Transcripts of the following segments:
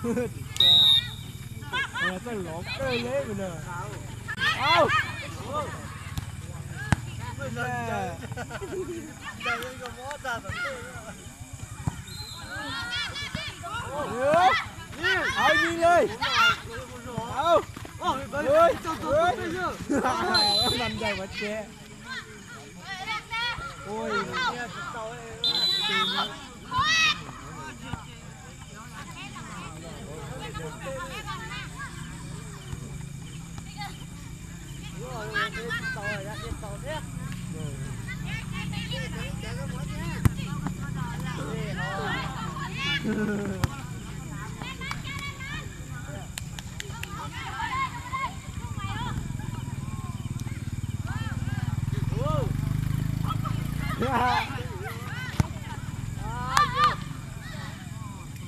Txawj lov kawg li na. Au. Au, yig li. Au. Nag ncaws mas tsev. Ui.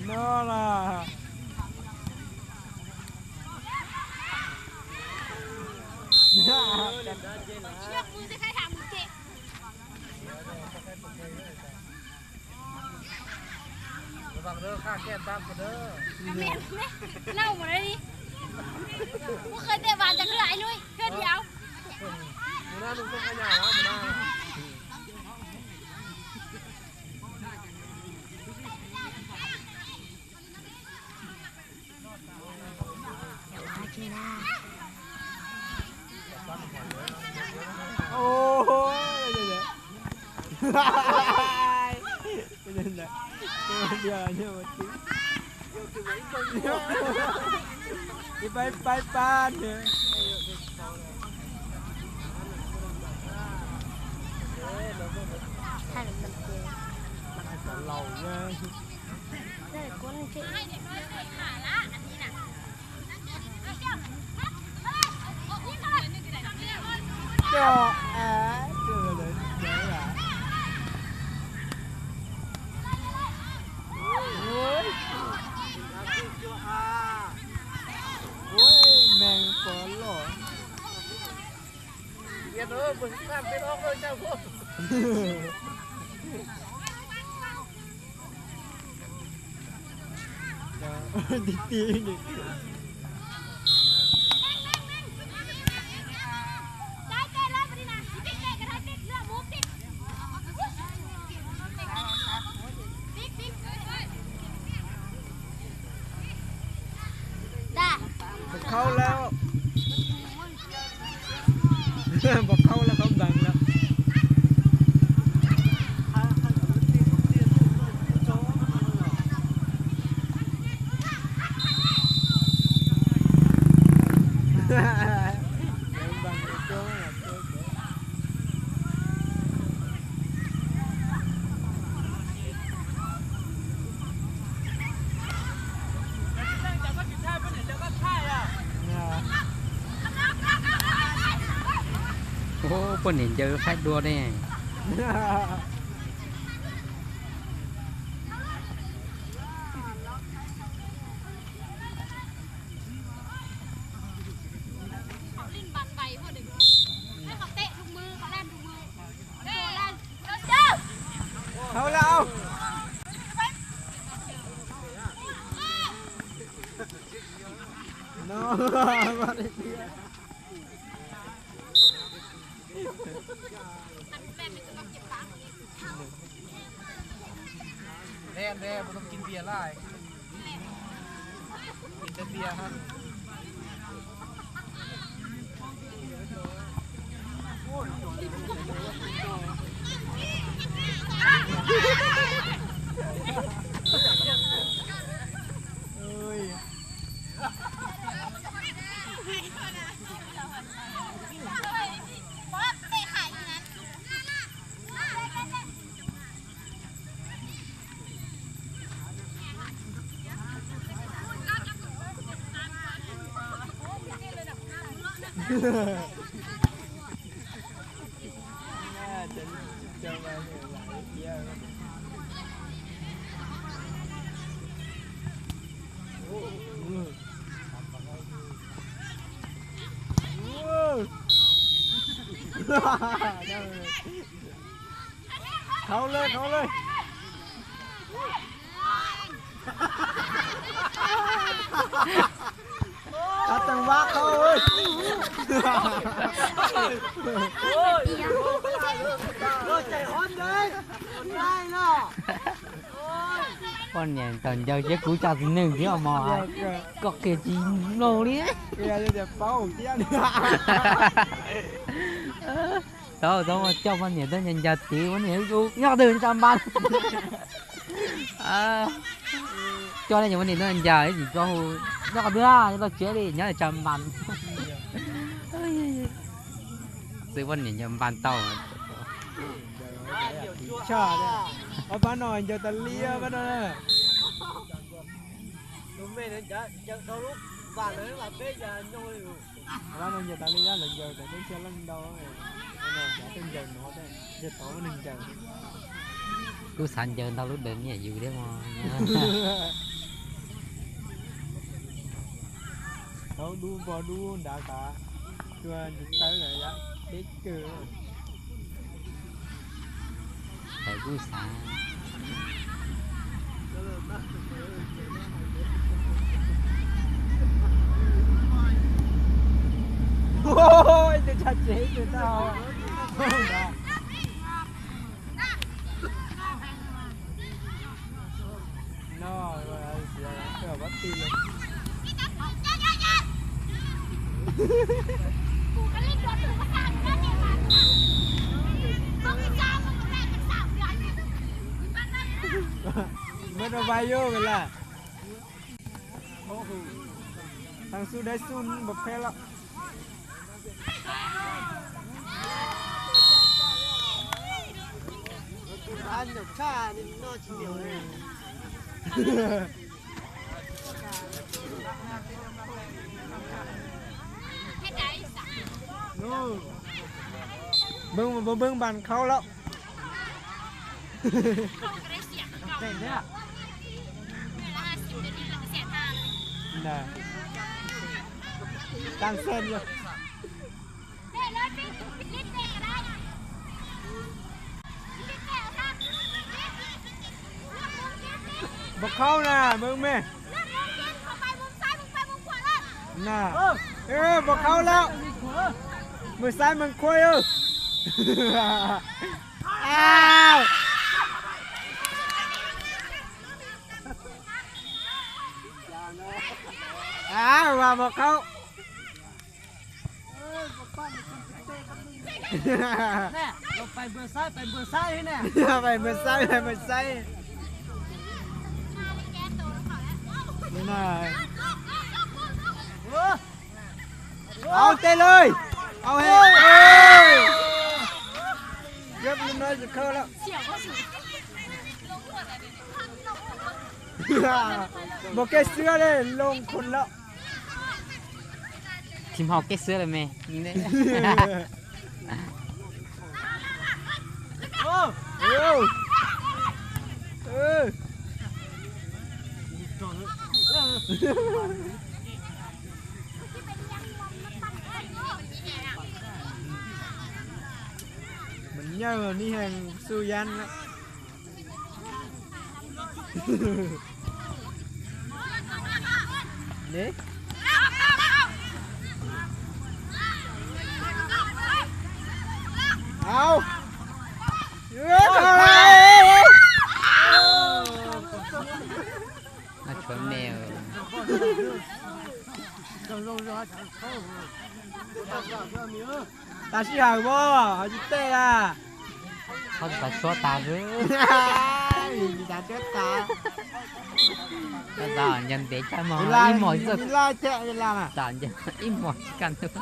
No na. Nau mus li. Kuv khwv tej vas cov khwv ais nuj khwv diav. Ib pab ib pab ib pab. Laus. Mees pov loj. Khau lawm. Npam khau lawm, khau npam lawm. Ub, poj niam ncaws thaij dua ne. Khau lawm. No. Nte, nte, puas tau kis npias lawm? Kis npias. Khau lawm, khau lawm. Cá tag vab qhau. Poj niam tawm ncaws thiab kuv tsa txiv neej thiab mog, koj qhia tsis mloog li. Tau tau coj poj niam tuaj ncaws ncaws tid, poj niam nyob twg tsa npas. Coj nej cov poj niam tuaj ncaws ib tsis tso hu, nyob qhov twg, nyob tau tsev li, nyob tsa npas. Xwb poj niam ncaws npas tau. Pab no ncaws tas li pab no. Pab no ncaws tas li, lawv ncaws tas teb chaws leej ntau, ncaws ncaws no, ncaws tod neeg ncaws. Kuj xav ncaws ntau lub dawm nyiam yus thiab mog. Thaub dub npog dub nrad tas, tua ntsis tawb lawm yam deb kawg. Thaum kuj xav. Ib tug tshaj tsev ib tug tau. Muab rau vai yus lawm. Thaj xub dawb xub npam phem lawm. Npeb npam khau lawm. Tag xeeb. Npam khau na, npam me. Npam khau lawm. Mws xaiv mws khuaj. Npam khau. Pais npam xaiv, pais npam xaiv. Au tej lawm. Au he. Yog no khau lawm. Npam kej xwb li, loo khun lawm. Tsis hau kej xwb li me. Mas nyob ni heev xu yam lawm. Au. Tshuav me. Tas sij hawm mas ho tsis tej a. Txhob xav suab tas xwb. Xav suab tas. Nco ntev tag mog, ib hmos txawj. Ib hmos tsis kaj ntug.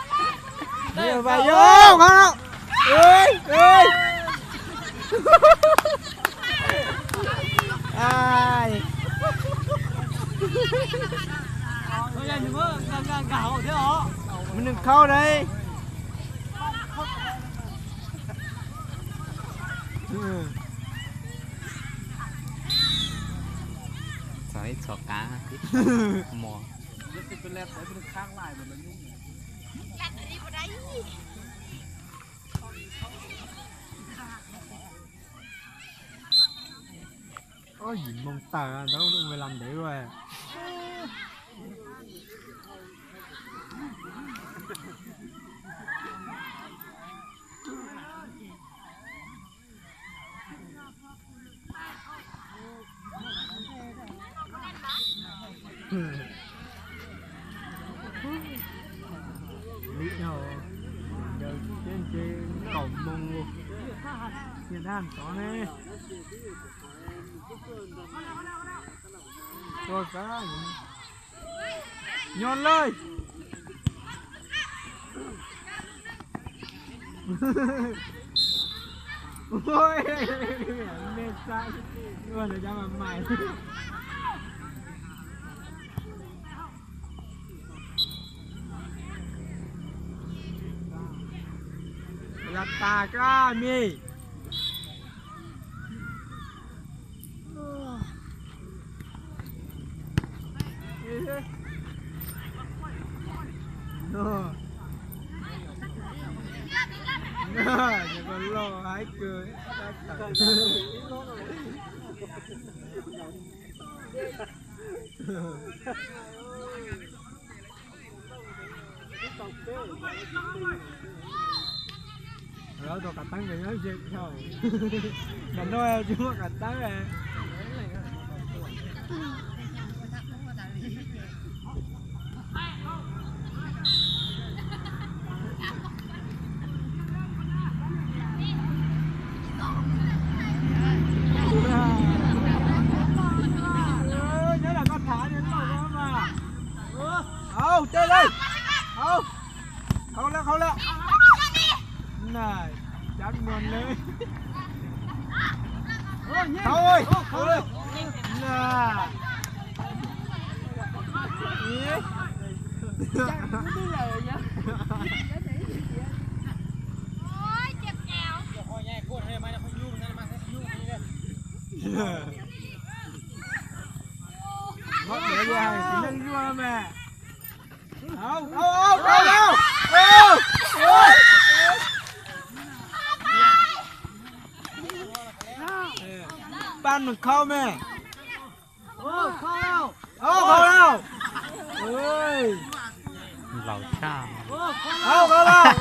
Nws khau dai. Txhom ib txhom qav, ib txhom mos. Ob yim moos tawm ntawd ua las ntev ua. Li no, giờ tiết chế cổng mông luôn. Hiện đang có này. Tôi có nhon lơi. Ôi, mệt dã. Ui, nó dám mà mày. Là tà ka mi. No. No, nó còn lo hái cơ. Lawv tus kav teeb nws nyob ze dhau. Nram no tsis muaj kav teeb. Nyob lam koj tham mas. Au, tej lawm. Au. Khau lawm, khau lawm. Nai, cab nua lawm. Khau, khau lawm. Nai. Ib. Ua, ua, ua, ua, ua. Pab nws khau me. Khau lauj. Laus tshaj. Khau lauj.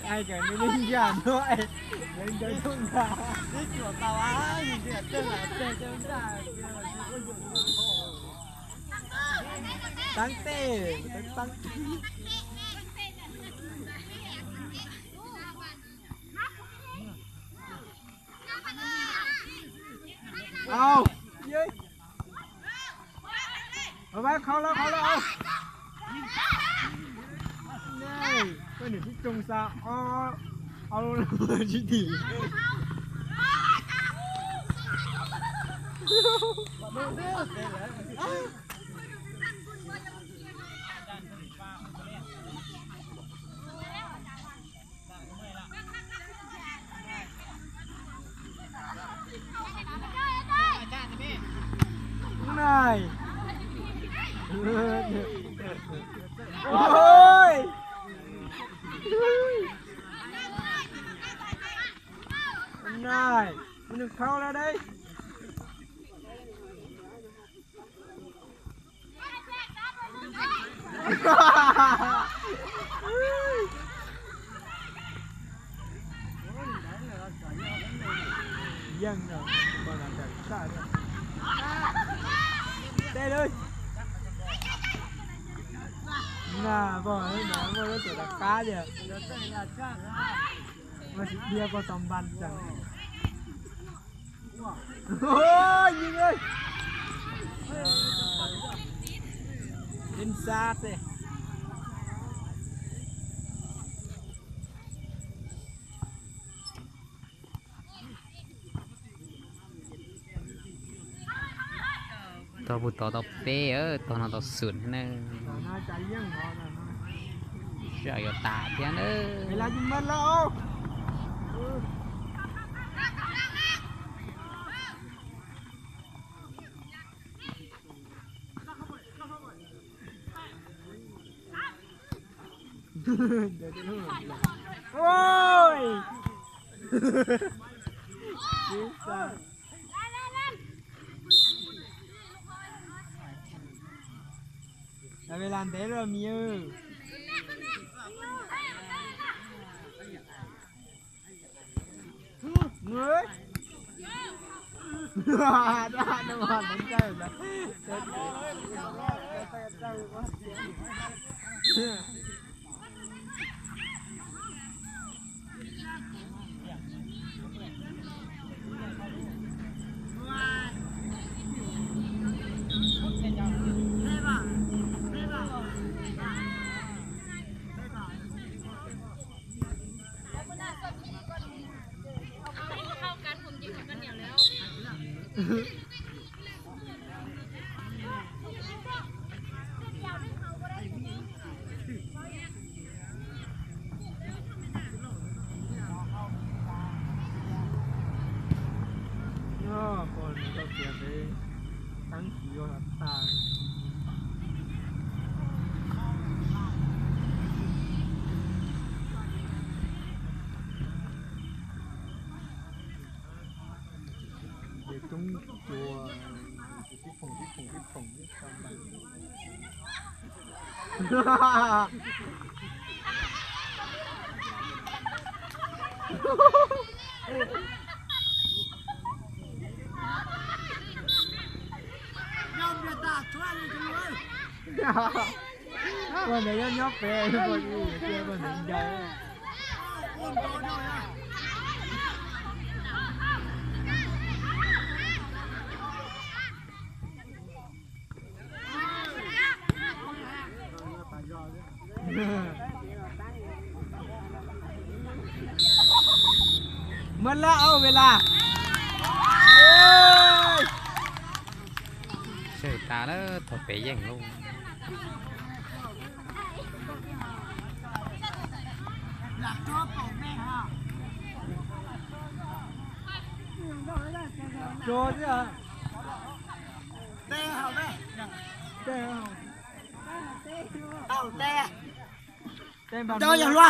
Ai, cov nws li yam no, nws ncaws thooj ntag. Teeb tej, teeb teeb. Au. Khau lawm, khau lawm. Koj niam tib tsoos xa ob, ob lub tsis tim. Nai. Ôi. Nai, nws khau lawm dej. Yeej no, pom no tawm tshaj li. Tej lawm. Na, pom no muaj lub tuam rov qab tias. Ua tsis dhia pog tau npas tsees. Yeej, ib sab tej. Tog puag tod tau peb, tog no tau xum na. Sij hawm yuav tas thiab na. Ôi. Lam về làm thế rồi mì ơi. Người. Nyob pog nws tau tias peb teeb tsis yuav los tag. Ces coob cuag tib phoom tib phoom tib phoom. Ua ntawd nyob nyob pem, ua ntawd ncaws. Muab lab auj ve las. Sawv tas lawm, thaum pem yeej lauj. Tso thiab. Tso yog hlua.